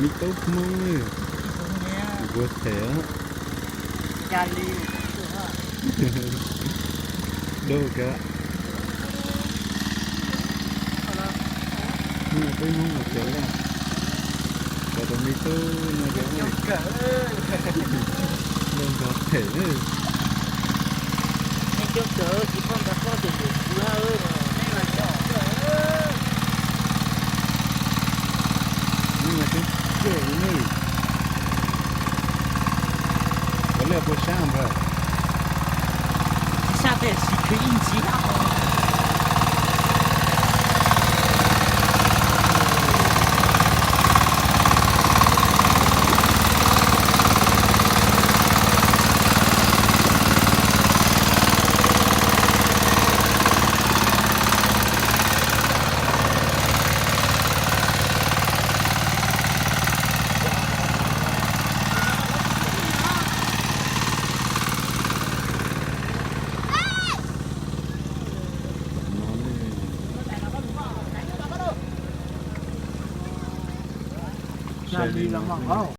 Me tub Hmoob, nquag them os. Dub kawg. Hnub no peb Hmoob mus tsev lawm, cov tus me tub no ces nquag them. Hnub no twb cem li nawb. Puas liaj puas sab npawg? Sab tes siv khwv ib ntsis. Saib li no.